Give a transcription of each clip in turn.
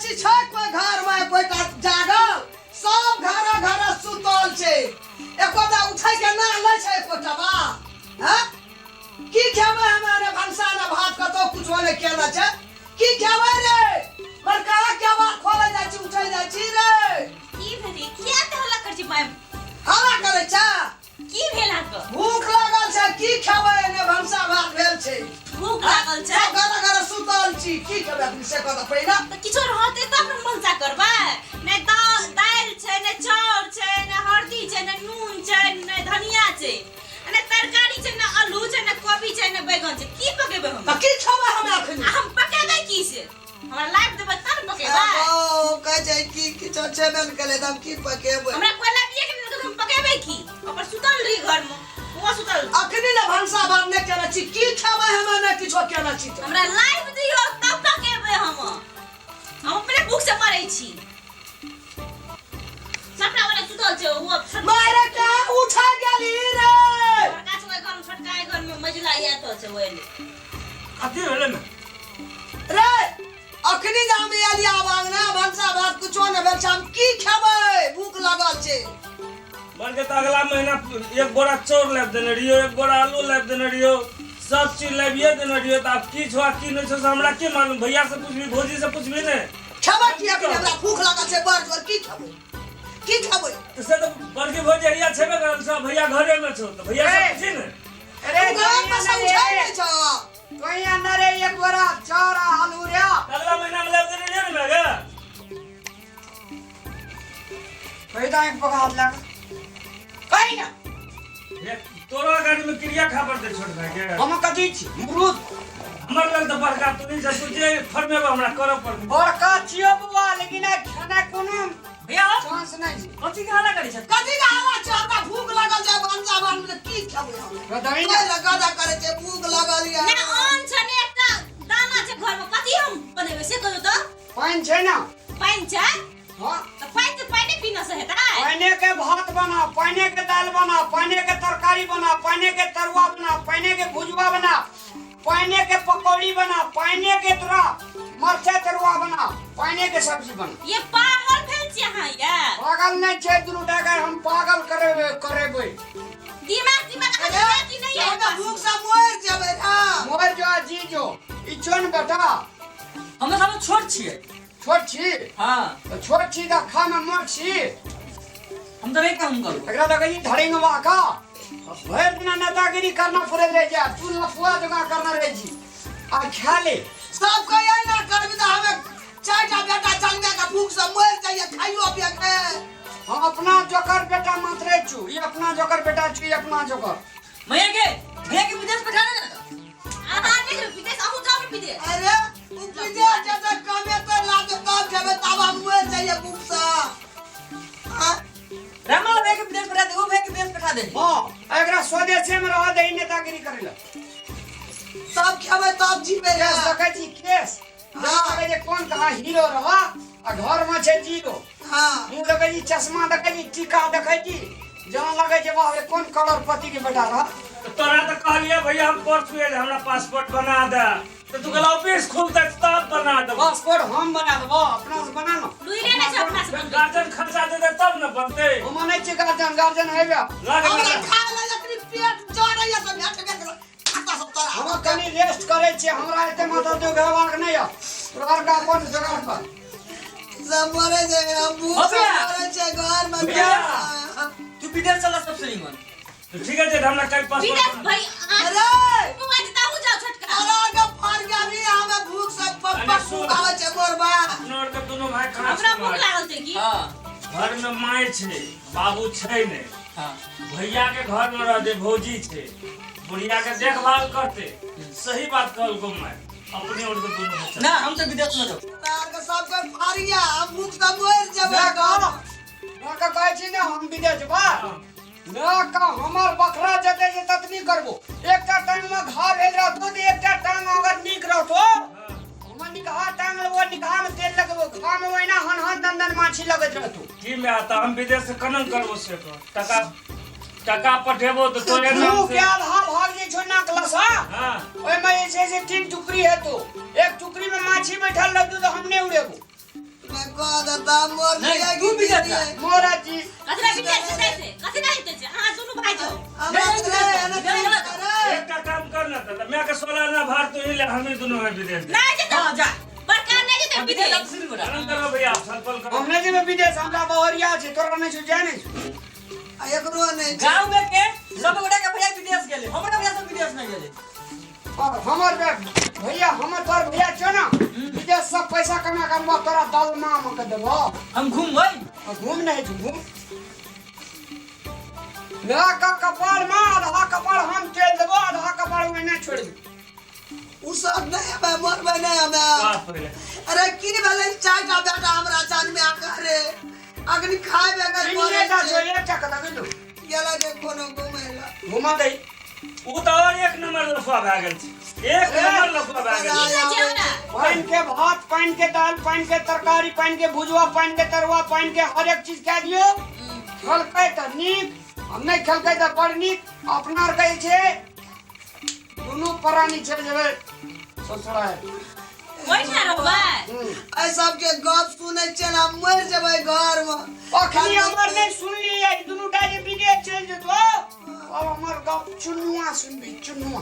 छी छै कोई घर में कोई का जागल सब घर घर सुतल छै एकोटा उठै के ना लै छै एकोटा बा हैं की खेबै हमे रे भनसा ने भात कतौ कुछो नहि केने छै की खेबै रे बड़का के बात खोले जाइ छी उठै जाइ छी रे की भेलै किया एते हल्ला करै छी माय हल्ला करै छै की भेल अहाँके भूख लागल छै की खेबै ने भनसा भात भेल छै भूख लागल छै सब घर घर सुतल छी की खेबै अखनी से कह तऽ पहिने तऽ किछो रहतै तब ने भनसा करबै नहि दालि छै नहि चाउर छै नहि हरदी छै नहि नून छै नहि धनिया छै आ नहि तरकारी छै नहि आलू छै नहि कोबी छै नहि बैगन छै की पकेबै हम तऽ की खेबै हमे अखनी आ हम पकेबै की से हमरा लाइफ देबै तब ने पकेबै ओ कहै छै की किछो छेबे ने केलै तऽ हम की पकेबै हमरा कोई लाबिए के नहि हम पकेबै की अपन सुतल रही घर में हुआ सुतल अखनी ने भनसा भात नहि केने छी की खेबै हमे नहि किछो केने छी तऽ हमरा लाइफ दियौ तब पकेबै हम अपने भूख से मरै छी सबटा वाला सुतल छै ओ छोटका मारे के उठा गेली रे बड़का छै ओहि घर में छोटका एहि घर में मझिला या तो छै ओहि कथी भेलै ने रे अखनी जे हम एलियै आब अंगना भनसा भात कुछो नहि भेल छै हम की खेबै भूख लागल छै बल्कि तऽ अगला महीना एक बोरा चाउर लाबि देने रहियो एक बोरा आलू लाबि देने रहियो सब चीज लाबिए देने रहियो तऽ आब की छौ आ की नहि छौ से हमरा की मालूम भैया से पूछबी भौजी से पूछबी ने खेबै की अखनी हमरा भूख लागल छै बड़ जोर की खेबै की खेबै तऽ से तऽ बड़की भौजी हैया छेबे करल छौ भैया घरे में छौ तऽ भैया से पूछी ने अरे तू गाम में से उठै नहि छौ कहिया न रे एक बोरा चाउर आ आलू रे अगला महीना में लाबि देने रहियो ने मैं पैदा एक पका हाथ लगा कहीं ना ये तोरा गाड़ी में क्रिया खा पड़ते छोट भाई के हम कथी छी मुरुद हमर लग तऽ बड़का तू नहीं तू जे फरमेबा हमरा करऽ पड़तै बड़का छियो बौआ लेकिन आइ खाना कोनो भैया चांस नहीं छै कथी के हल्ला करै छथि कथी के हल्ला छै हमरा भूख लागल छै भनसा भात में की खेबै हम बताइ कोइ लगा करे छै भूख लागल या ने अन्न छै ने एकटा दाना छै घर में कथी हम बनेबै से कहियौ तऽ पानि छै ना पानि छै हाँ तऽ पानि तऽ पानि पीना से हेतै पानि के भात बना पानि के दाल बना पानि के तरकारी बना पानि के तरुआ बना पानि के भुजुआ बना पानि के पकौड़ी बना पानि के तोरा मरचाई तरुआ बना पानि के सब्जी बना ये पागल भेल छी अहाँ ये पागल नहीं छै दुनू टाका हम पागल करेबै करेबै दिमाग दिमाग अहाँ के कि नहीं है हमरा भूख से मरि जेबै ना मोर जो आ जी जो ई छो ने बेटा हम सब छोट छियै छोट छी हाँ तऽ छोट छी तऽ खा में मोट छी हम तऽ नहि काम करबो एकरा तऽ कही धड़िंगवा का भरि दिना नेतागिरी करना पड़े रहे छै तू लफुआ जकाँ करना रहे छी आ खा ले सब कहे ना करबी तऽ हमे चारिटा बेटा चलबे के भूख से मरि जाइए खाइयो पिए के हम अपना जोकर बेटा मात्रे छु ई अपना जोकर बेटा छु ई अपना जोकर भैया के भैया के विदेश पठा दे ना अहाँ नहि जेबै विदेश अहूँ जाउ ने विदेश अरे उ विदेश जेतै कमेतै लाते तब खेबै तब हम मरि जाइए भूख से आँय? रामलाल भैया के विदेश पठा दे वो भैया के विदेश पठा दे हाँ एकरा स्वदेशे में रह दे ई नेतागिरी करे ला तब खेबै तब जीबै केस देखै छी केस हाँ। देखै जे कोन कहाँ हीरो रह आ घर में छै जीरो हाँ मुँह देखै छी चश्मा देखै छी टीका देखै छी जहाँ लगै छै बाप रे कोन करोड़पति के बेटा रह तऽ तोरा तऽ कहलियै भैया हम परसू जे हमरा पासपोर्ट बना दे तऽ तू कहला ऑफिस खुलतै तब बना देबो पासपोर्ट हम बना देबो अपना से बना ना लुइरे नहि छै अपना से बनबै गार्जियन खर्चा देतै तब ने बनतै हम नहि छी गार्जियन गार्जियन हेबे लाग हमरा खाय लए जखनी पेट जरैया तऽ भेट गेल खाता सब तोरा हम कनि रेस्ट करै छियै हमरा एते माथा दुखेबाक नहि यऽ तोरा आरके अपन जोगाड़ कर सब मरे छै हम भूख से भैया। मरे छै घर में भैया। तू विदेश चला सबसे निमन तऽ ठीक है छै तऽ हमरा काल्हि विदेश पासपोर्ट भाई अरे बौआ जे अहूँ जाउ छोटका तोरा के फर गेली हमे भूख से पक अरे पक सुन। आबै छै मोरबा अपना आरके दुनू भाय खाना हमरा भूख लागल छै की हाँ घर में माय छै बाबू छै नहि हाँ भैया के घर में रहते भौजी छै बुढ़िया के देखभाल करते सही बात कहलको माय अपने और के दुनू बच्चा ना हम तो विदेश में जाओ तोरा के सब के फारिया हम भूख से मरि जेबै ना कह ना कह कहै छी ने हम विदेश बा ना कह हमर बकरा जते जे ततनी करबो एकटा टांग में घाव भेल रहतो तऽ एकटा टांग अगर नीक रहतो हमर निकहा टांग वो निकहा में तेल लगबो घाव में ओहिना हन हन दन दन माछी लगैत रहतो की में आता हम विदेश से कनन करबो से कह टका टका पठेबो तऽ तोरे नाम मुँह से के आधा भाग जे छौ नाक लसा हाँ ओहिमे जे छै से तीन टुकड़ी हेतो एक टुकड़ी में माछी बैठल रहतो तऽ हम नहि उड़ेबो कह देता मोर नहीं, तू विदेश जा। मोरा जी कथी विदेश जेतै से कथी नहि हेतै से अहाँ दुनू भाइ जाउ। हमरा नहीं, रे एना नहीं, चुप नहीं, करे। एकटा काम कर ना त मैं के 16 आना भार तू ही ले, हमें दोनों है विदेश। नहि जेतै। हाँ, जा। बड़का नहि जेतै हम विदेश विदेश। हम शुरू करा। आराम करो भैया, फल करो। हम नहीं जेबै विदेश, हमरा बहरिया छै, तोरा नहीं छौ, जाय नहीं छौ। आ एकरो नहि छै। गांव में के सब गोटा के भैया विदेश गेले, हमरा भैया सब विदेश नहीं गेले। और हमर भैया, हमर तोर भैया छौ ना, विदेश से पैसा कमा के अनबो, तोरा दलमा में के देबो। हम घूमबै। आ घूम नहीं छौ, घूम ना का कपार में आधा कपार हम तेल देबो, आधा कपार ओहिना छोड़ि देबो। उ सब नहि हमे मरबै नहि हमे। बाप रे। अरे की भेलै चारिटा बेटा हमरा जन्मे करे अग्नि खाय बगैर मरै तीनिएटा छौ, छै। एकटा कतऽ गेलौ? गेला जे कोनो घुमै लए। घुमा दै। उ तऽ और एक नंबर लफुआ भए गेल छै, एक नंबर लफुआ भए गेल की छै। कहै छै हमरा? पानि के भात, पानि के दाल, पानि के तरकारी, पानि के भुजुआ, पानि के तरुआ, पानि के हर एक चीज खाय दियौ। खेलकै तऽ नीक, आ नहि खेलकै तऽ बड़ नीक। अपना आर कहै छै दुनू प्राणी चलि जेबै ससुराल। ओहिठा रहबै। एहि सबके गप सुनै छियै ने, हम मरि जेबै घरमे। अखनी हमर नहि सुनलियै, ई दुनू टा जे विदेश चलि जेतौ, आब हमर गप चुनुआ सुनबी, चुनुआ।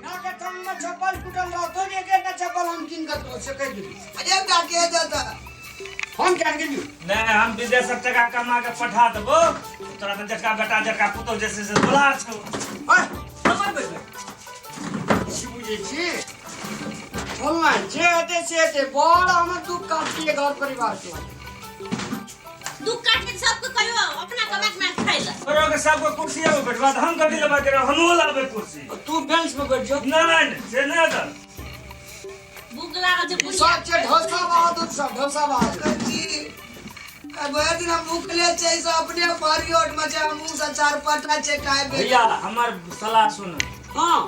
ना के टांग में चप्पल टूटल रहतो जे एकटा चप्पल हम कीन के देबो से कहि देबी। एकटा के देतै? हम किया गेलियौ? नहीं, हम विदेश से टका कमा के पठा देबो तोरा, तऽ जटका बेटा जटका पुतोह जे छै से दुलार छौ। ओए, हमर बैठबै। की बुझै छी? चल ना, जे हेतै से हेतै, बड़ हमर दुख काटतियै घर परिवार के। दुख काटके सबके कहियो अपना कमा के ना खाइ लए। तोरा के सबके कुर्सी में बैठबा तऽ हम कथी लेबै के, हमहूँ लाबै कुर्सी। तू बेंच पर बैठ जो। नहीं नहीं, से नहि तऽ भूख लागल छै बुढ़िया। सब छै ढोसा बहादुर, सब ढोसा बहादुर। कहै छी आइ भरि दिन हम भूखले छै, से अपने फरियोट मे छै, मुँह से चार पटा छै खाय बेर। भैया हमर सलाह सुन। हाँ,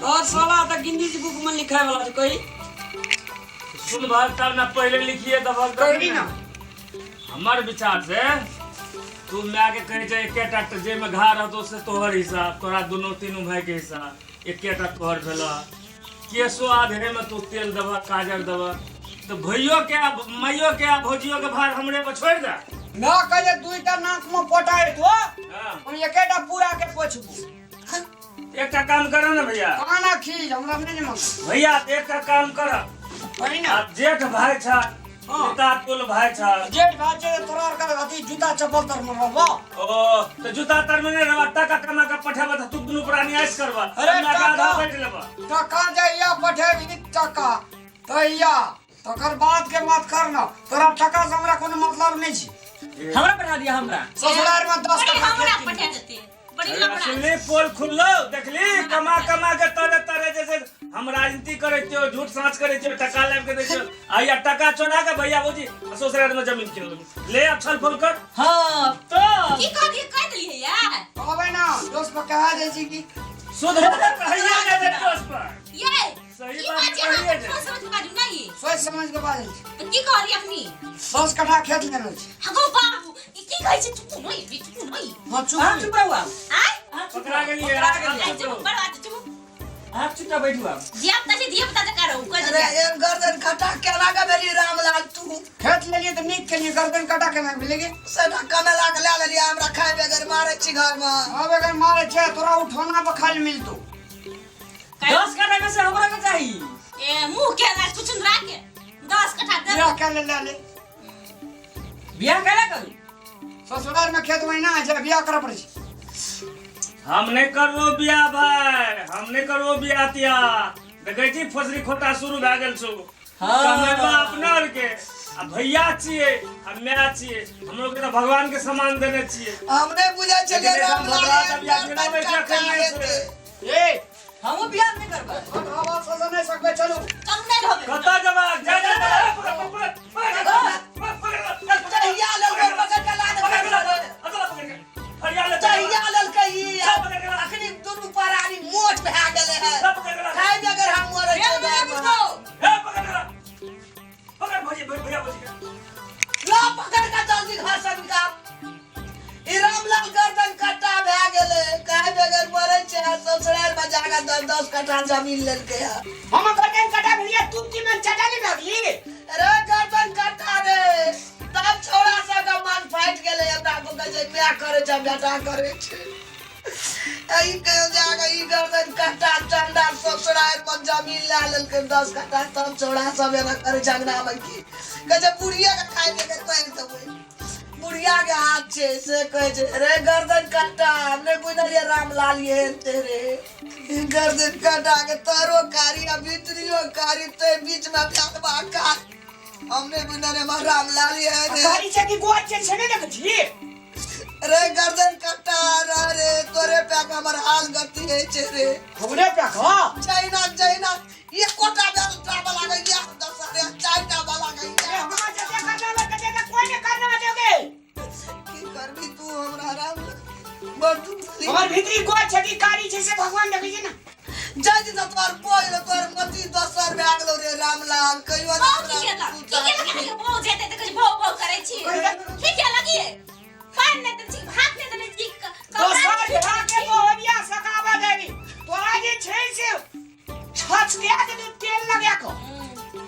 तोहर सलाह तऽ गिनीज बुक में लिखाय वाला छै, कही। सुन भाग तब ना, पहले लिखिए तब कही ना। हमर विचार से तू माय के कहे छै एकेटा जाहिमे घा रहतो से तोहर हिस्सा, तोरा दुनू तीनू भाई के हिस्सा एकेटा तोहर भेल। केशो आधे में तू तेल देबह, काजर देबह, तऽ भैयो के आ माइयो के आ भौजियो के भार हमरे पर छोड़ि दे। ना कहे दुईटा नाक में पोटाय तो हाँ। हम एकेटा पूरा के पोछबो। एकटा काम कर ना भैया। खाना खींच हमरा नहीं मन। भैया एकटा काम कर। कही ना। आ जेठ भाई छ, हाँ। पिता तुल भाई छ। जेठ भाई छै तोरा आर के अथी जूता चप्पल तर में रहबो। ओ तऽ जूता तर में नहीं रहबा, टाका कमा के पठेबा तऽ तू दुनू प्राणी ऐश करबा। अरे हमरा के आधा टाका। बाँटि लेबा। टका जहिया पठेबही टका तहिया, तकर बाद के बात कर ना। तोरा टका से हमरा कोनो मतलब नहीं छै। हमरा पठा दिया हमरा। ससुराल में 10 बड़ी टका हमरा खेत पठा देते, बड़ी लफड़ा। सुनली पोल खुललो, देखली कमा कमा के तरे तरे जैसे हम राजनीति करे छियो, झूठ साँच करे छियो, टका लाबि के दै छियो, आ या टका चोरा के भैया भौजी ससुराल में जमीन किन लेलु। ले अब छल फल कर। हाँ तो की कहलियै, कहि देलियै यार। कहबै ना दोस्त पर कहा जाइ छै कि सुध कहिया नहि दे दोस्त पर। ये सही की बात बात छै, अहाँ कहिए जे। सोच समझ के बाजू नहि। सोच समझ के बाजै छै। तऽ की कहलियै अखनी? 10 कट्ठा खेत लेने छै। हगो बाबू, ई की कहै छै? चुप नहि, चुप नहि। हाँ चुप। अहाँ चुप रहू आब। आय अहाँ चुप पकड़ा रहू। गेलियै। पकड़ा गेलियै। आय चुप, बड़ बात चुप। अहाँ चुप रह बैठू आब। धिया पुता छै, धिया पुता जकाँ रहू, कहि अरे देलियै। एक गर्दन खटा केना के भेली रामलाल तू? खेत लेलियै तऽ नीक केलियै, गर्दन कटा केना भेलै गे? सेटा कमेला के लए लेलियै, हमरा खाय बगैर मारै छी घरमे। आब अगर मारै छै तोरा उठौना पर खाइ लए मिलतौ। 10 कट्ठा में से हमरा के चाही। ए मुँह के ना छुछुंदरा के 10 कट्ठा दे। बियाह कए ले, ले ले। बियाह कैला करू? ससुराल में खेत महीना होइ छै, बियाह करऽ पड़ै छै। हम नहीं करबो बियाह भाई, हम नहीं करबो बियाह तिया। देखै छी फसरी खोटा शुरू भए गेल छौ। हाँ। कमेबा अपना आर के, आ भैया छियै आ my छियै, हमरो के तऽ भगवान के समान देने छियै। हम नहि बुझै छलियै लेकिन रामलाल भगवान एहन बियाह गर्दन कराबै छै कटा अखन नहि हेतै। ए हमहूँ बियाह नहि करबै। हम हवा सजा नहि सकबै, चलू। चलू नहि रहबै। कतऽ जेबै? जा जा जा, पकड़, पकड़, पकड़, पकड़, पकड़, चहिया लेलकै, पकड़ के ला दे। पकड़, पकड़, पकड़, फरिया ले। चहिया लेलकै ई। सब पकड़ के ला। अखनी दुनू प्राणी मोट भए गेलै है। सब पकड़ के ला। खाय बगैर हम मरै छियै घरमे। ए, पकड़ के ला। पकड़ भौजी, भैया भौजी के। ला पकड़ के जल्दी घर से निकाल। ई रामलाल गर्दन कट्टा भए गेलै, खाय बगैर मरै छै, आ ससुराल मे जाके 10-10 कट्ठा जमीन लेलकै है। हम गर्दन कटा भेलियै, तू तीमन चटाली भए गेली। अरे गर्दन कट्टा रे। बेटा करै छै। ई कहियो जाके ई गर्दन कट्टा चंदा ससुरारि पर जमीन लए लेलकै 10 कट्टा, तब चौड़ा सब एना करै छै अंगना मे। की कहै छै? बुढ़िया के खाइ के तोड़ि देबै, बुढ़िया के हाथ छै से कहै छै। रे गर्दन कट्टा, हम नहि बुझलियै रामलाल एहन छै रे। गर्दन कट्टा के तरो कारी आ भीतरियो कारी, ते बीच में प्यादबा कारी। हम नहि बुझलियै हमर रामलाल एहन है। कारी छै कि गोर छै से नहि देखै छी। रे गर्दन कट्टा रे, तोरे पे के हमर हाल गति होइ छै रे। हमरे पे खा जहिना जहिना एकोटा बेटा वाला के इएह दशा रे, चारिटा वाला के ए इएह। हमरा जते करना है तते तऽ कोई नहि करना देगे। की करबी तू हमरा राम? बड़ दुख भेलै। हमर भीतरी गोर छै कि कारी छै से भगवान देखै छै ने। जाय दिन तोहर बोल तोहर मति दोसर भए गेलौ रे रामलाल, कहियो बौ ना की हमरा केलक? की सुता। केलक अहाँके बौ जेतै तऽ कहै छै भौ भौ करै छी। की केलक ये? पानि नहि देने छी, भात नहि देने छी, कपड़ा दोसर नहि भए के छी। बोहरिया सकाबऽ देबी तोरा जे छै से छछ दिया दे तू तेल लगा कऽ।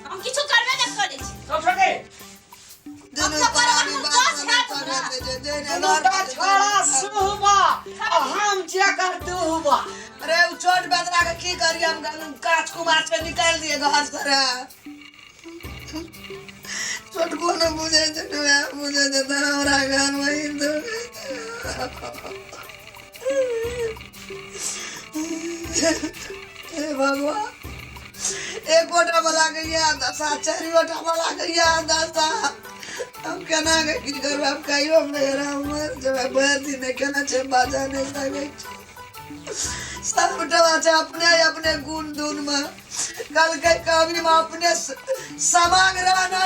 हम किछु करबे नहि करै छी। सब छोटे दुनू हम तऽ परानी बड़ बात दस सुनै हैत सकै हमरा। छै, जे ने दुनू घर टा पर छाड़ा सुहबा आ हम जेकर दुहबा। रे उ छोट बेदरा के की करियै हम? काच कुमार छै, निकालि दिए घर से रे। छोटको ने बुझै छै ने वएह बुझै छै तऽ हमरा घर मे हिन्दू। हे भगवान, एकोटा वाला के इएह दशा, चारियोटा वाला के इएह दशा। हम केना के की करबै? हम कहियो मेरा मर जेबै। भरि दिन केना छै बाजा नहि सकै छै। सबटा छै अपने अपने गुण धुन मे। कहलकै कवि मे अपने समांग रहना